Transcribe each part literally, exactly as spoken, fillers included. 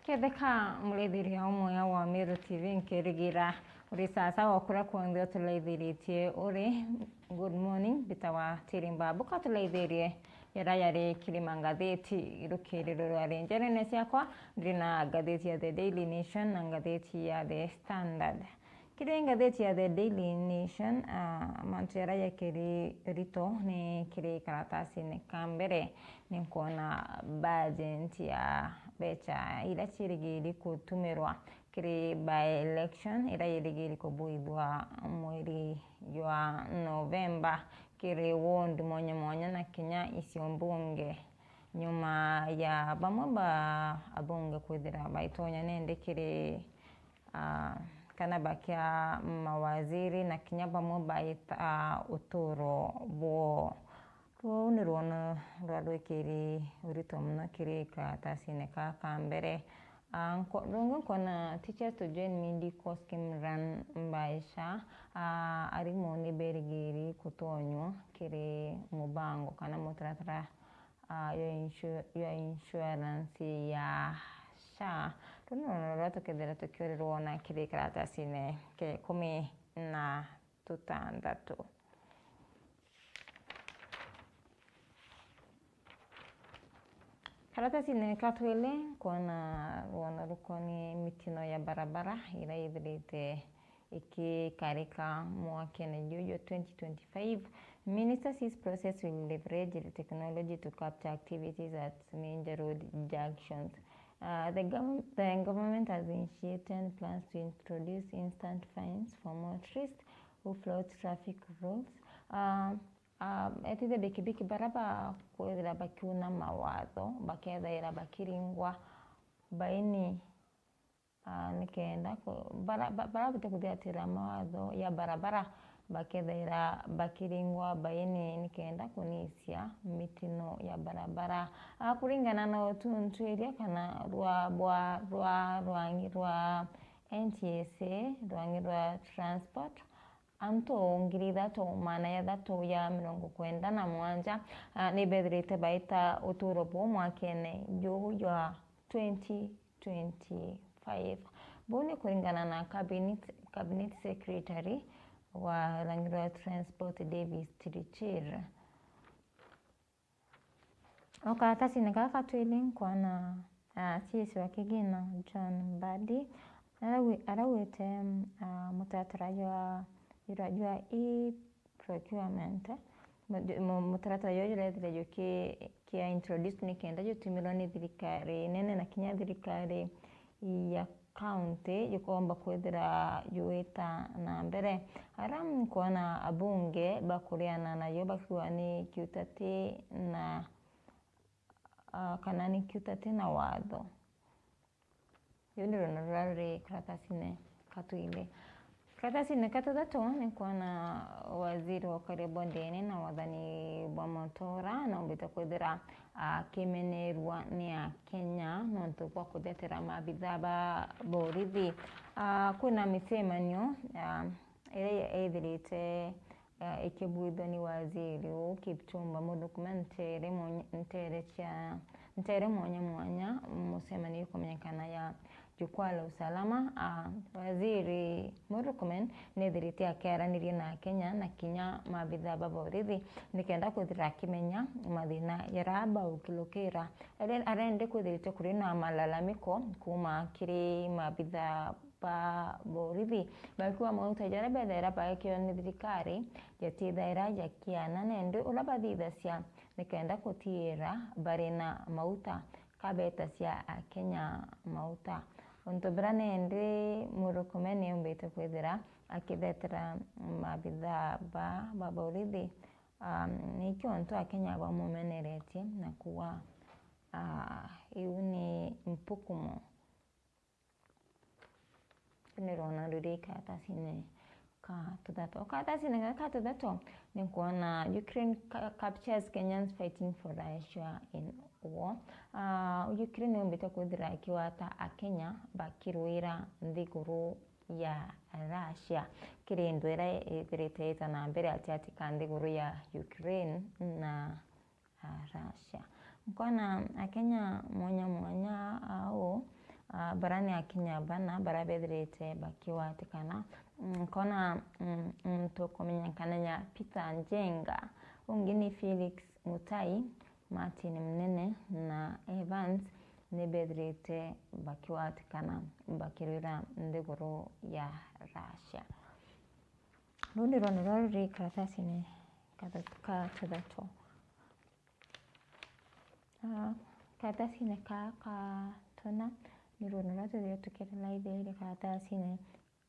Ketheka murithiria umwe wa Meru T V, nkirigira uri sawa sawa o kuria kwonthe uturaithiritie uri. Good morning, mbitawa Tiri Mbabu, ka turaithirie jaria jari kiri mangatheti rukiriro rwa ri njerene ciakwa. Ndiri na ngatheti ya The Daily Nation na ngatheti ya The Standard. Kiri ngatheti ya The Daily Nation, ah, mantu jaria jekiri rito ni kiri karatasine ka mbere, ni nkwona bajenti ya mbeca iria ciirigiri kutumirwa kiri by-election iria yirigiri kubuithwa mweri jwa Novemba kiri ward mwanya mwanya na kinya icio mbunge, nyuma ya bamwe ba abunge kwithira baitonya nende kiri ah, kana bakia mawaziri na kinya bamwe baita, ah, uturo bwoo. Ruu ni rwono rwa rwikiri urito mono kiri karatasine ka ka mbere. Ah, nko-, rungi nkona Teachers to Join Me Degree Scheme run by SHA. Ah, arimu ni berigiri kutonywa kiri mubango kana mutaratara ah, ya inshu-, ya insurance ya SHA. Ruu ni rwono ruria tukethira tukiurirwa na kiri karatasine ke ikumi na tutantatu. Karatasine ka twiri, nkwona rwono rukonie mitino ya barabara iria ithirite ikikarika mwakene juju twenty twenty-five. Minister says process will leverage the technology to capture activities at major road junctions. Uh, the, gov- the government has initiated plans to introduce instant fines for motorists who flout traffic rules. Uh, uh, etithia bikibiki bara bakwithira bakiuna mawatho bakethaira bakiringwa baini. Ah, nikenda ku-, bara-, ba-, bara bate kuthiatira mawatho ya barabara bakethaira bakiringwa baini nikenda kunisia mitino ya barabara. Ah, kuringana na utuntwiria kana rwa bwa, rwa rwangi rwa N T S A, rwangi rwa transport, antu ngiri ithatu magana jathatu ja mirongo kenda na mwanja, ah, ni bethirite baita uturo buu mwakene juu jwa twenty twenty-five. Buu ni kuringana na cabinet, cabinet secretary wa rangi rwa transport Davis Chirchir. O karatasine gaka twiri nkwona, ah, C S wa Kigina John Mbadi araugite, ah, mutaratara jwa, jwa, jwa e-procurement, mu-, mu-, mutaratara juu jurethire juki-, kia introduced nikenda jutumirwa ni thirikari nene na kinya thirikari ya county jukomba kwithira juita na mbere. Ara nkwona abunge bakuriana nayo bakiuga ni kiutati na, ah, kana ni kiutati na watho. Riu ni rwona ruria ruri karatasine ka twiri. Karatasine ka tuthatu ni kwona waziri wa ukaria bwa ndene na wathani bwa matora naumbite kwithira akimenerua ni Akenya nontu bwa kuthetera maabitha ba borithi. Ah, kwina micemanio, ah, iria ithirite, ah, ikibwithwa ni waziri uu Kipchumba Murkomen ntere mwanya, ntere cia, ntere mwanya mwanya, mucemanio ikumenyekana ya Jukwaa la Usalama. Ah, waziri Murkomen nethirite akiaraniria na Akenya na kinya maabitha ba borithi nikenda kwithira akimenya mathina jaria baukilukira. Are-, arende kwithirite kuri na malalamiko kuuma kiri maabitha ba borithi bakiuga mauta jaria bethaira baekirwe ni thirikari jatithaira jakiana na indi uria bathithacia nikenda kutiira bari na mauta, kabetacia Akenya mauta. Untu bira nindi Murkomen aumbite kwithira akithetera maabitha ba, ba borithi, um, nikio untu Akenya bamumeneretie na kuuga, ah, iu ni mpukumo. Ni rwona ruri karatasine ka tuthatu. O karatasine gaka ka tuthatu, ni kwona Ukraine ca-, captures Kenyans fighting for Russia in war. Ah, Ukraine yumbite kwithira ikiwata Akenya bakirwira nthiguru ya Russia. Kiri ndwira ithirite ita na mbere ati ati ka nthiguru ya Ukraine na, ah, Russia. Nkona Akenya mwanya mwanya au, ah, Barani akinya bana bara bethirite bakiwatikana, mm, nkona, mm, muntu kumenyekana ya Peter Njenga, ungi ni Felix Mutai, Martin Munene na Evans ni bethirite bakiwatikana bakirwira nthiguru ya Russia. Ruu ni rwone rwa ruri karatasini kathatu, ka tuthatu. Ah, karatasini ka ka tuna ni rwone rwa tuthire tukiranaithirie karatasini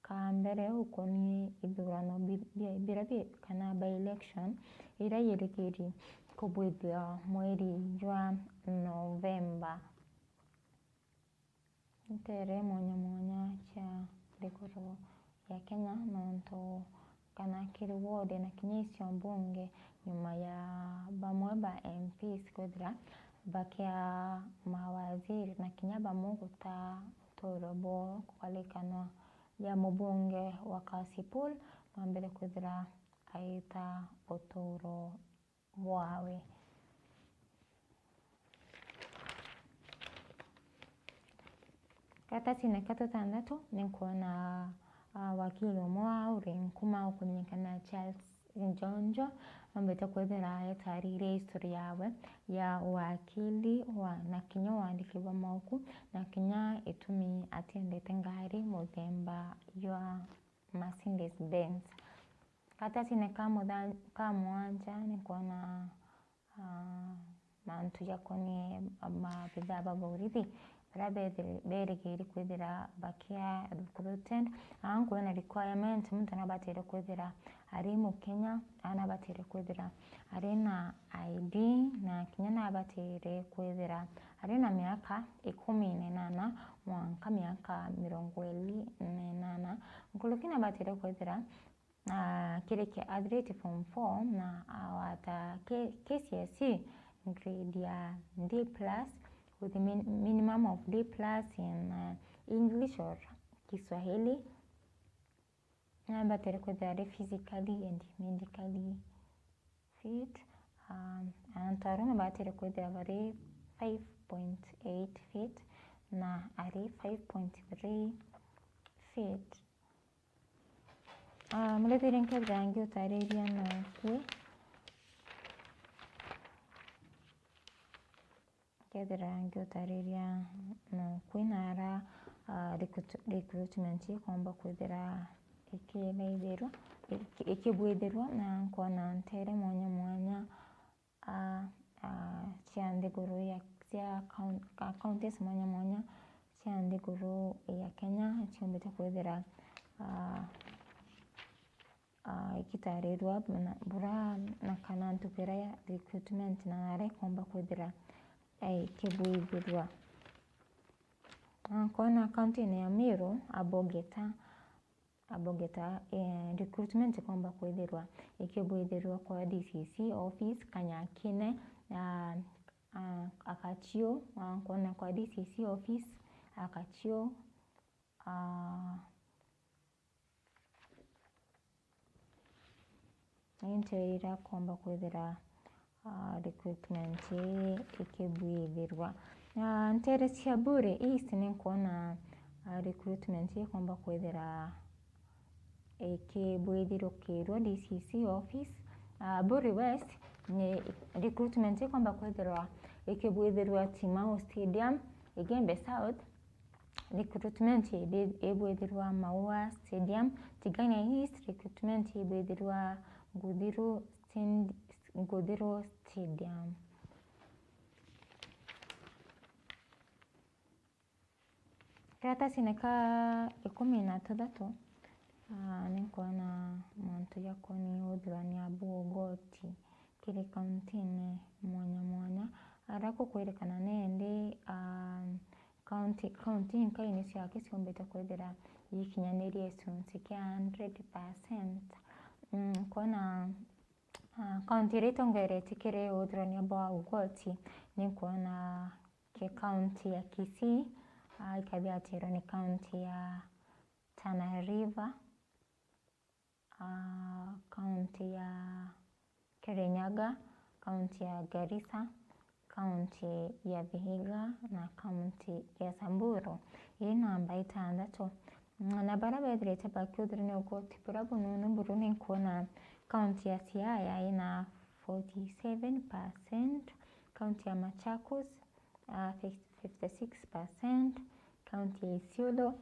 ka mbere ukoni ithurano bi-, bi-, bira bi-, kana by-election iria yirikiri kubwithia mweri jwa Novemba. Ntere mwanya mwanya cia nthiguru ya Kenya nontu kana kiri ward na kinya icio mbunge, nyuma ya bamwe ba M Ps kwithira bakia mawaziri na kinya bamwe guta uturo bwao kukarikanwa ya mubunge wa Kasipul, nambere kwithira aita uturo bwawe. Karatasini ka tutandatu ni nkwona, ah, wakili umwe wa uri nkuma ukumenyekana Charles Njonjo, ambite kwithira etarire history yawe ya wakili wa, na kinya wandiki bwa mauku, na kinya itumi atiendete ngari muthemba jwa Mercedes Benz. Karatasini ka mutha-, ka mwanja ni nkwona, ah, mantu jakonie maabithaa ba borithi baria bethiri-, berigiri kwithira bakia recruited. Aa nkwona requirement muntu nabatire kwithira ari Mukenya, aa nabatire kwithira ari na I D, na kinya nabatire kwithira ari na miaka ikumi na inana mwanka miaka mirongo iri na inana. Nkuruki nabatire kwithira, ah, kiri kia athirite form four na awata K-, K C S E grade ya D plus with min-, minimum of D plus in, uh, English or Kiswahili. Nabatire kwithira ari physically and medically fit. Um, antu arume batire kwithira bari five point eight feet na ari five point three feet. Ah, murethire nkethira ngiutariria nokui. Nkethira ngiutariria nokui na ara, ah, recruit-, recruitment ikomba kwithira ikiraithirwa, iki-, ikibwithirwa, na nkona ntere mwanya mwanya, ah, ah, cia nthiguru ya, cia coun-, ka-, counties mwanya mwanya cia nthiguru ya Kenya ciombite kwithira, ah, ah, ikitarirwa na bura na kana ntuku iria ya recruitment na naria ikomba kwithira, eh, ikibwithirwa. Na nkona kaunti-ini ya Meru, Abogeta, Abogeta, eh, recruitment ikomba kwithirwa ikibwithirwa kwa D C C office Kanyakine, ah, ah, Akachio, ah, nkona kwa D C C office Akachio, ah, Ni ntere iria komba kwithira, ah, recruitment ii ikibwithirwa. Ah, ntere cia Buuri East ni nkwona, ah, recruitment ikomba kwithira ikibwithirukirwa D C C office. Ah, Buuri West ni recruitment ikomba kwithirwa ikibwithirwa Timau Stadium, Igembe South. Recruitment ibi-, ibwithirwa Maua Stadium. Tigania East, recruitment ibwithirwa Nguthiru Stand-, Nguthiru Stadium. Karatasini ka ikumi na tuthatu, ah, ni nkwona mantu jakonie uthurania bwa ugoti kiri kauntini mwanya mwanya, aria gukwirikana nendi, ah, Kaunti, kaunti inkai ni ciake ciombite kwithira ikinyanirie gicunci kia hundred percent. Mm, kwona, ah, kaunti iria itongeretie kiri uthurania bwa ugoti, ni kwona ki kaunti ya Kisii, ah, ikathiatirwa ni kaunti ya Tana River, ah, kaunti ya Kirinyaga, kaunti ya Garissa, kaunti ya Vihiga na kaunti ya Samburu. Ii namba itantatu. Na baria bethirite bakiuthirwa ni ugoti buria bununu buru, ni nkuona kaunti ya Siaya ina forty seven percent, kaunti ya Machakos, ah, fifty six percent, kaunti ya Isiolo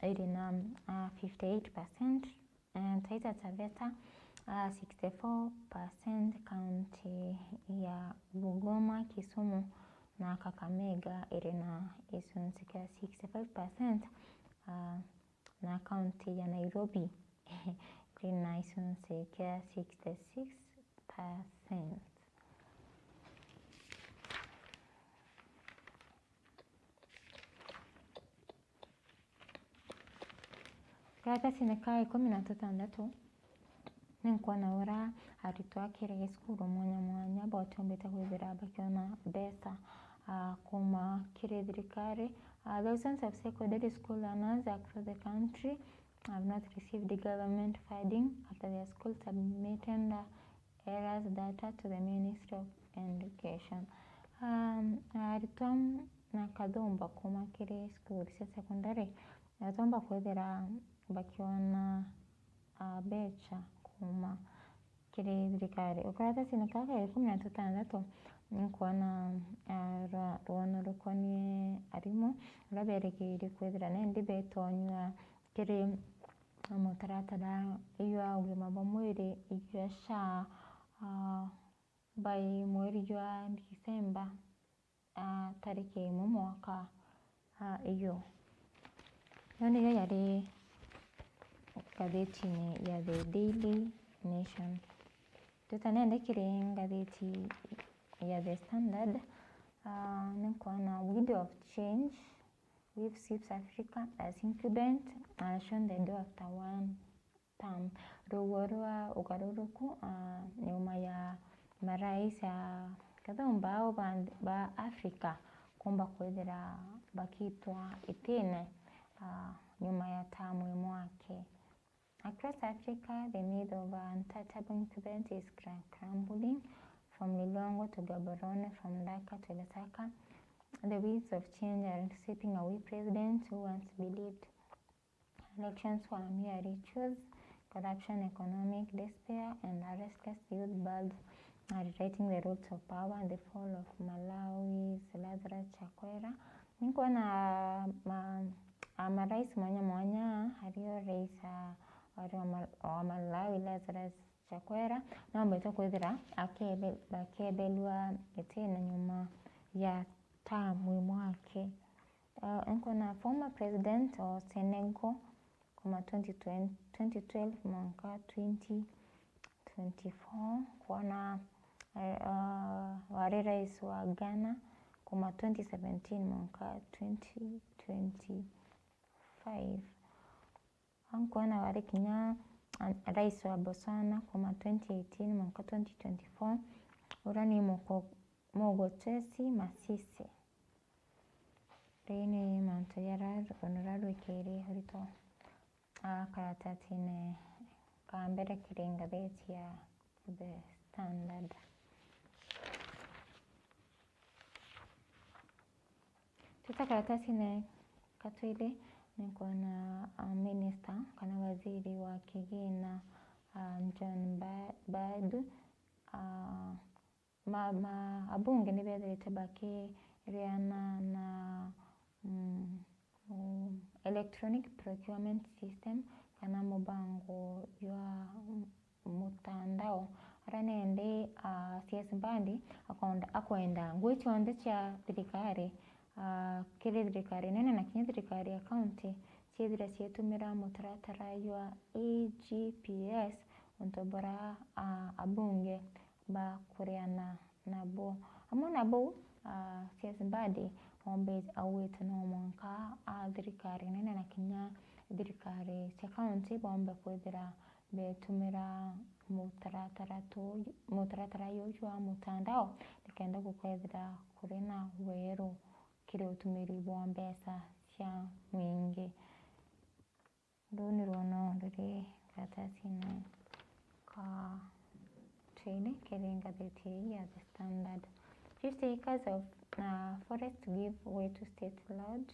iri na, ah, fifty eight percent, eh, Taita Taveta, ah, sixty four percent, kaunti ya Bungoma, Kisumu na Kakamega iri na gicunci kia sixty five percent, ah, na kaunti ya Nairobi iri na gicunci kia sixty six percent. Karatacinĩ ka ikumi na tutantatu, ni nkwona uria aritwa akiri cukuru mwanya mwanya botiumbite kwithira bakiona mbeca, ah, kuma kiri thirikari. Ah, thousands of secondary school learners across the country have not received government funding after their school submitted errors data to the Ministry of Education. Um, aritwa na kathumba kuma kiri cukuru cia secondary, atomba kwithira bakiona, ah, mbeca kuma kiri thirikari. Karatacinĩ kaka ga ikumi na tutantatu, ni nkwona, ah, rwa-, rwono rukonie arimu, uria berigiri kwithira nandi betonyua kiri mutaratara jwa ugima bwa mwiri jwa SHA, ah, by mweri jwa December, ah, tariki imwe mwaka, ah, uyu. Yo niyo yari ngathitine ya The Daily Nation. Tutanende kiri ngathiti ya The Standard, ah, ni nkwona Wind of Change, Weave Sweeps Africa as incumbent, ah, shown the door after one term. Ruuo rwa ugaruruku, ah, nyuma ya marais a kathumba ao ba, ba Africa kumba kwithira bakitwa itine, ah, nyuma ya term imwe aki. Across Africa, the myth of an untouchable incumbent is cra-, crumbling, from Lilongwe to Gaborone, from Dhaka to Lusaka. The winds of change are sweeping away presidents who once believed elections were mere rituals. Corruption, economic despair, and a restless youth blood are rewriting the rules of power. The fall of Malawi's Lazarus Chakwera. Ni nkwona ma-, a marais mwanya mwanya, ario rais a, ario wa Ma-, wa Malawi, Lazarus Chakwera, noombete kwithira akebe-, akebelua itine nyuma ya term imwe aki. Uh, nkwona former president of Senegal kuma twenty twenty, twenty twelve mwanka twenty twenty-four, kwona, eh, uh, wari rais wa Ghana kuma twenty seventeen mwanka twenty twenty-five. Ankwona wari kinya, ah, rais wa Botswana kuma twenty eighteen mwanka twenty twenty-four, uria ni Moko-, Mogotwesi Masisi. Riu ni mantu jaria rwono ruria rwikiri urito, ah, karatatine ka mbere kiri ngathiti ya The Standard. Twita karatasine ka twiri, ni nkwona, ah, minister kana waziri wa kigina, ah, John Ba-, Mbadi, ah, ma, ma, abunge ni bethirite bakiriana na, mm, mm, electronic procurement system kana mubango jwa mutandao, aria nende, ah, C S Mbadi akonda-, akwenda ngui cionthe cia thirikari, ah, kiri thirikari nene na kinya thirikari ya county ciithire cietumira mutaratara jwa E G P S, untu buria, ah, abunge bakuriana nabo. Amwe na bau, ah, C S Mbadi ombe-, augite no mwanka, ah, thirikari nene na kinya thirikari cia county bombe kwithira betumira mutaratara tu-, mutaratara juju jwa mutandao, nikenda gukwethira kuri na weru kiri utumiri bwa mbeca cia mwingi. Ruu ni rwono ruri karatasine ka twiri kiri ngathiti ii ya The Standard. Fifty acres of uh, forest give way to state land.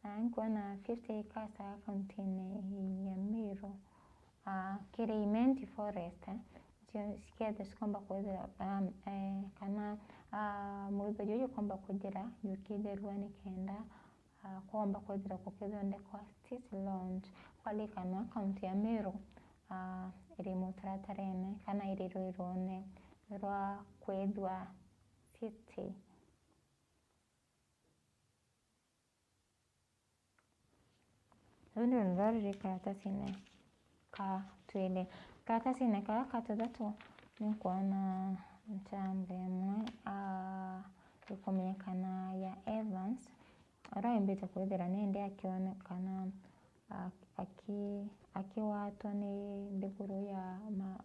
Na nkwona fifty acres a kaunti-ini ya Meru, ah, kiri Imenti Forest, eh, cio cikethirwa cikomba kwithira, um, eh, kana, ah, mwitho juju jukomba kwithira jukitherua nikenda, ah, kwomba kwithira gukithondekwa state land, kwarikanwa kaunti ya Meru, ah, iri mutaratarene kana iri rwirone rwa kwithwa state. Ruu ni rwonere ruri karatasine ka twiri. Karatasine kara ka tuthatu ni nkwona ncamba imwe, ah, ikumenyekana ya Evans, uria wimbite kwithira nindi akionekana, ah, aki-, akiwatwa ni nthiguru ya ma-,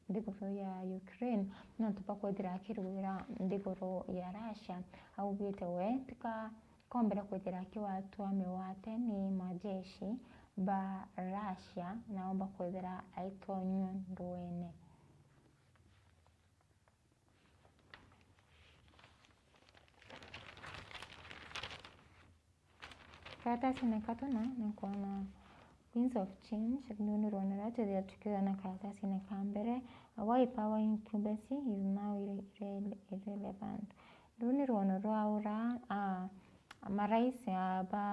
nthiguru ya Ukraine, nontu bwa kwithira akirwira nthiguru ya Russia. Augite we tika kombere kwithira akiwatwa migwate ni majeshi ba Russia, na omba kwithira aitonywa ndwene. Karatasine ka tuna ni nkwona Winds of Change, ruu ni rwonere twithira tukiona karatasine ka mbere, Why Power Incubacy is Now Irre-, Irre-, Irrelevant. Ruu ni rwono rwa uria, ah, marais, ah, ba,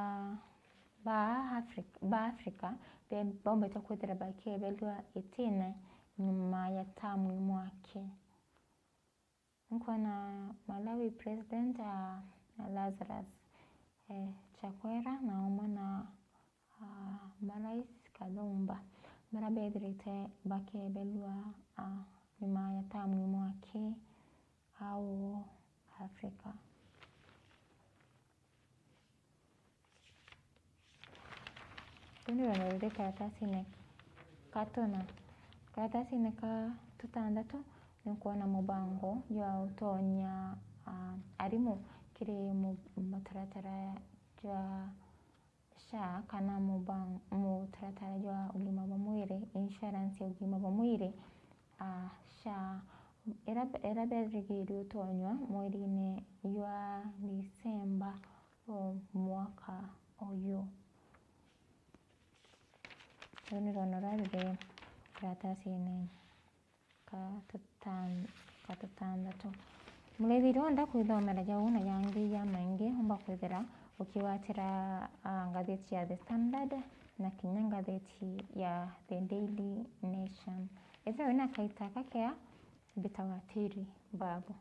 ba Africa, ba Africa be-, bombete kwithira bakiebelua itine nyuma ya tamu imwe aki. Nkwona Malawi President, ah, Lazarus, eh, Chakwera na umwe na, ah, marais kathumba, baria bethirite bakiebelua, ah, nyuma ya tamu imwe aki au Africa. Ruu ni rwonere ruri karatasine ka tuna. Karatasine ka tutandatu ni nkwona mubango jwa utonya, ah, arimu kiri mu-, mutaratara jwa SHA kana mubang-, mutaratara jwa ugima bwa mwiri, insurance ya ugima bwa mwiri, ah, SHA, iria, iria berigirue utonywa mweri-ini jwa Disemba o mwaka uyu. Ruu ni rwono ruria ruri karatasine ka tutan-, ka tutandatu. Murithiri wenda kwithomera jau na jangi jamaingi, umba kwithira ukigwatira, ah, ngatheti ya The Standard na kinya ngatheti ya The Daily Nation. Ethira wina kaita gakea, mbitawa Tiri Babu.